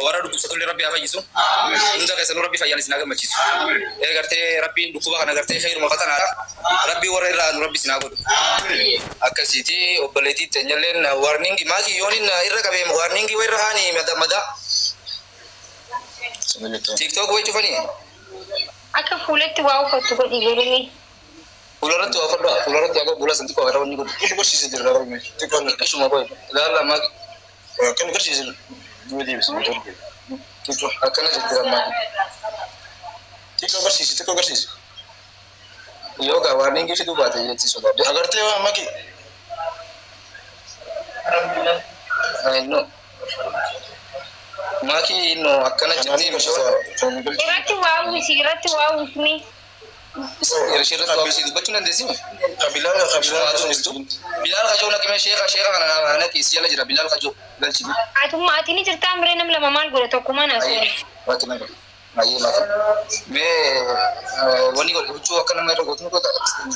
Warra dhukkubsatullee Rabbi haa fayyisu. Hunda keessanuu Rabbi fayyaan isin haa gammachiisu. Gartee Rabbiin dhukkuba kana gartee kheyruma fatanaadha. Rabbi warra irraa aanu Rabbi isin haa godhu. Akkasiiti obboleettii teenyalleen warningi maaki yoonin irra qabee warningi irra haani madaa. TikTok way cufanii. Akka fuulatti waa uffattu godhi garuu. Fuularratti waa fadhaa fuularratti akka fuula santi qofa wanni godhu. Inni barsiisa jira barme. Xiqqoon Ishuma qoy. Ilaalla maaki. kan barsiisa du'a deebisa. Xiqqoo Akkana jetti maaki. xiqqoo barsiisi xiqqoo barsiisi. Yoo gaa warningi fiduu baate jechi sodaadhe. Agartee waa maki. No. Maaki no akkana Kanaan jetti. barsiisa. Irratti waa uwwisi irratti waa uwwisni. Ishirratti waa uwwisi dubbachuu dandeessimi? Qabiilaa qabiilaa Bilaal Kajoo naqime sheeka sheeka kana naqi si jala jira Bilaal Kajoo galchi. Atummaa ati ni jirtaa miree nam lama maal godha tokkummaa naa soore. Ayyee maaki. Mee wanni godhe huccuu akka nama irra gootu ni goota.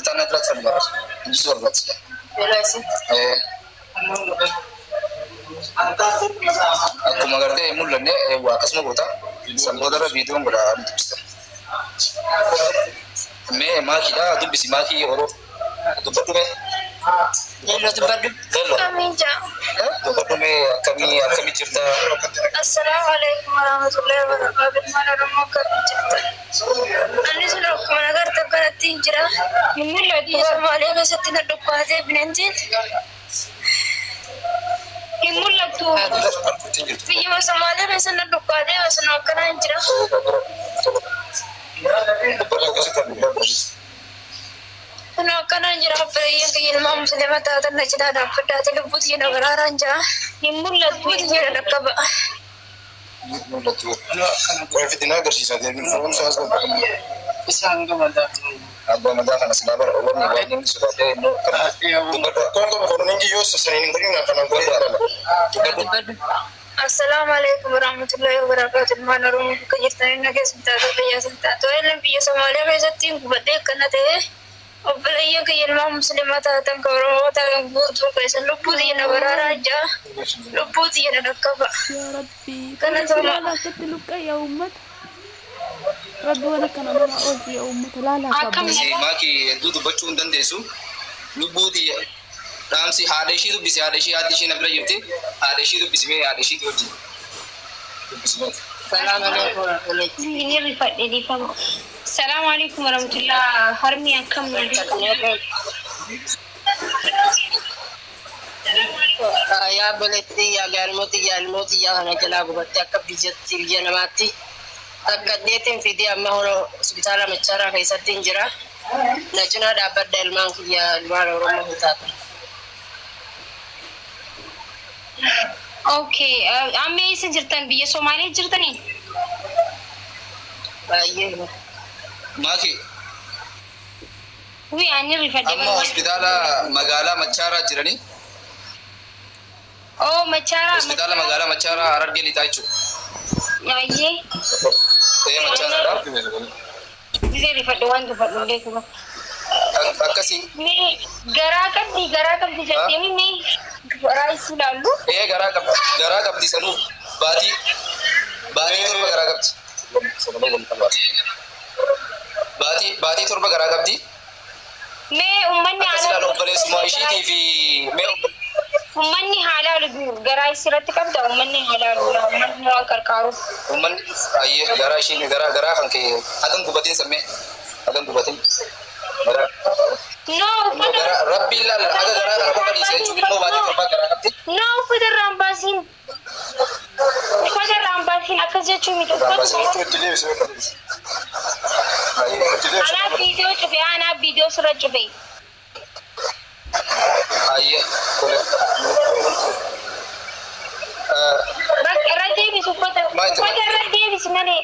Taana biraatti salphaa. Injisuu barbaachisa. Akkuma gartee hin mul'anne waa akkasuma goota. San boodarra viidiyoon godha ni dubbista. Mee maakiidha dubbisi maakii yeroo dubbadhu mee. Leelloo dubbadhu. Leelloo Amiin jaa. dubbadhu mee akkamii akkamii jirta. Assalaamu alaikum warahmatullahi wabarakatuh. Ilmaan Oromoo akkam jirtan? Ani sun akkuma agartan kanatti hin jira. Hin mul'atu. Biyya Somaaliyaa keessatti na dhukkaatee bineentiin Hin mul'atu. biyya Somaaliyaa keessa na dhukkaatee osoo akkanaa hin jira. Kun akkanaa hin jira. Obboleeyyan kiyya ilmaan musliima taatan na cinaa dhaabbadhaate lubbuu tiyya na baraaraan jira. Hin mul'atu. Lubbuu tiyya na dhaqqaba. Mul'atu. Qofa fidinaa agarsiisa. Firoomsa as godha. Isaan gamadaa. Abbaa madaa kana silaa bara wanni waan inni sodaatee immoo dubbadhu. Kun qaba korningi yoo sassaniin hin godhin kana godhe dhala. Dubbadhu. Dubbadhu. Assalaamu alaikum warahmatullahi wabarakatuh. Ilmaan Oromoo bakka jirtanii na keessa taatu biyya sin taatu. Ilmi biyya Somaaliyaa keessatti hin gubadhee akkana ta'e obboleeyyan kiyya ilmaan musliimaa taatan kan Oromoo taatan guutuu keessan lubbuu tiyya na baraaraa jaa. Lubbuu tiyya na dhaqqaba. Yaa Rabbi. Kana Kana tola. laala akkatti luqqa'e yaa uummata. Rabbi waan akkana nama oolchu yaa uummata laala Akkam qabba. Si maaki hedduu dubbachuu hin dandeessu. Lubbuu tiyya dhaamsi haadha ishii dubbisi haadha ishii haati ishii na bira jirti. Haadha ishii dubbisi mee haadha ishiitii wajjin. Dubbisi mee. Salaam alaikum warahmatullahi. Ni rifadhe dhiifama. Salaamu alaikum warahmatullah. Harmi akkam Yaa obboleettii yaa gaalmooti yaa ilmooti yaa kana jalaa gubattee akka biyyatti biyya namaatti akka deetiin fidee amma hono hospitaala Machaaraa keessatti hin jira. Na cinaa dhaabbadha ilmaan kiyya ilmaan Oromoo hin taatu. Okay, amma eessa jirtan? Biyya Somaaliyaa jirtanii? Baay'ee. Maaki Wi ani rifadhe. amma hospitaala magaalaa Machaaraa jiranii. Oh, Machaaraa. Hospitaala magaalaa Machaaraa Harargee lixaa jechuudha. Ayyee. Ee Machaaraadha. Gisee rifadhe waan dubbadhu hin beeku. Akkasii. Mee garaa qabdi jettee mee garaa isii ilaallu. Ee garaa qabdi garaa qabdi sanuu baatii baatii 7 garaa qabdi. Baatii baatii 7 garaa qabdi. Mee uummanni Akkas haala ilaalu obboleessuma ishiitii fi mee uummanni haala garaa isii irratti qabda uummanni haala uummanni waan qarqaaruuf. Uummanni ayyee garaa ishii garaa garaa kan kee hagan gubatiin sammee hagan gubatiin. Garaa No uffata garaa rabbi ilaalla haga garaa kana qofa dhiise jechuun immoo baatii 7 garaa qabdi. No uffata irraa hin baasiin. Uffata irraa hin baasiin akkas jechuun miti uffata. Itti deebisi. Itti deebisi. Anaa viidiyoo cufe anaa viidiyoo sirra cufe. Ayyee tole. Bakka irra deebisi uffata uffata irra deebisi malee.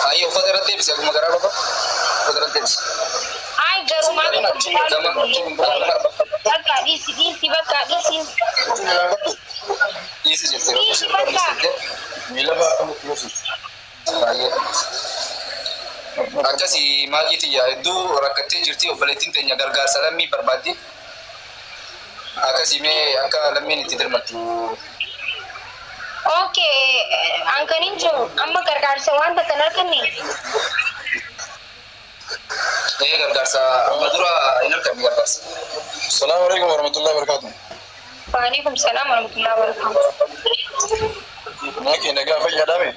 Ayyee uffata irra deebisi akkuma garaa qofa uffata irra deebisi. Ay garuu maal bakka dhiisi dhiisi bakka dhiisi. Dhiisi jettee. Dhiisi bakka. Miila baafamuu barsiisa. Ayyee. Akkasii maakii tiyya hedduu rakkattee jirti obboleettiin teenya gargaarsa lammii barbaaddi. Akkasii mee akka lammiin itti dirmattu Okay, an kan hin jiru amma gargaarsa waan takka hin arganne. Ee gargaarsa amma dura hin arganne gargaarsa. Salaamu alaikum warahmatullahi wabarakatuh. Waalaikum salaam warahmatullahi wabarakatuh. Naakii nagaa fayyaadhaame.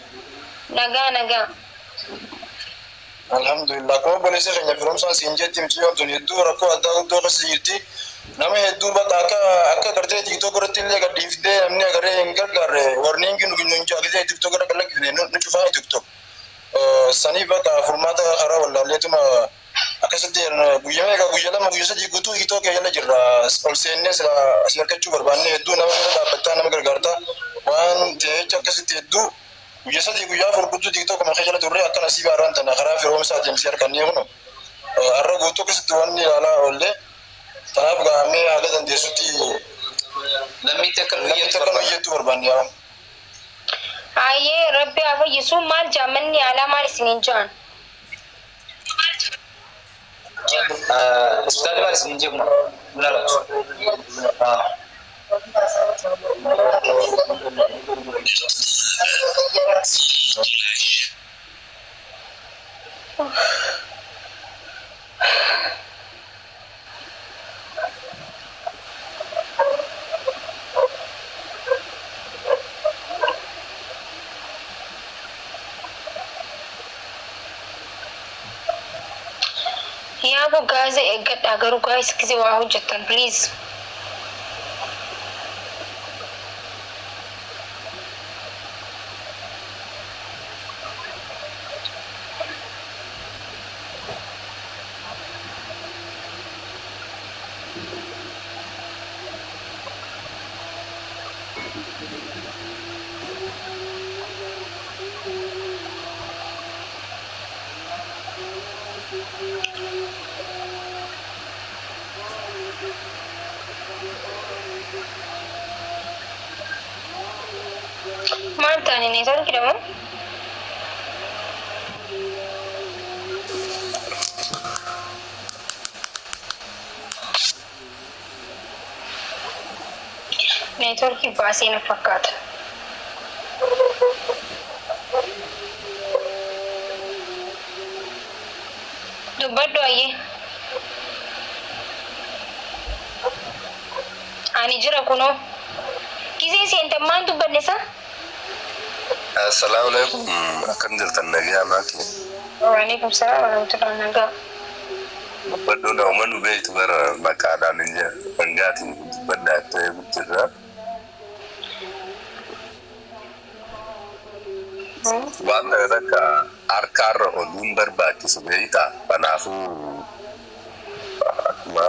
Nagaa nagaa. Alhamdulillah. Akkuma obboleessa keenya firoomsaan siin jetti mucayyoon tun hedduu rakkoo addaa guddoo keessa jirti. Nama hedduu bakka akka akka gartee TikTok irratti illee gad dhiiftee namni agaree hin gargaarre warningi nu nu jaakitee TikTok irra gad nu cufaa TikTok. Saniif bakka furmaata karaa wallaalleetuma akkasitti guyyaa meeqa guyyaa lama guyyaa sadii guutuu TikTok jala jirra. Ol seennee sila asii argachuu barbaanne hedduu nama bira dhaabbattaa nama gargaartaa waan ta'eef akkasitti hedduu guyyaa sadii guyyaa afur guutuu TikTok makee jala turre akka nasiiba haaraan tana karaa firoomsaatiin si argannee kuno har'a guutuu akkasitti wanni ilaalaa oollee tanaaf gahamee haga dandeessutti Lammiitti akka nu namni iyyattu akka nu barbaanne. iyyattu barbaanne yaa. Ayyee rabbi haa fayyisu maal jaamanni yaalaa maal isiniin jaan? Hospitaalli maal isin jeequma? Mulaalaatu. Yaa gaaza eeggadhaa garuu gaazis gisee waa hojjettan please. Maal taane neetwoorkii dha moo? Neetwoorkii baasee na fakkaata. Dubbadhu ayyee. Ani jira kunoo. Gisee seentan maal dubbanne sa? Assalaamu alaikum. Akkam jirtan nagaa maatii? Waalaikum salaam warahmatullahi nagaa. Dubbadhu na uumannu beektu bara maqaadhaan hin jira. Dhangaatiin dubbadhaa ta'ee jirra. Waan kana takka harkaarra oduun barbaachisu beektaa. Kanaafuu akkuma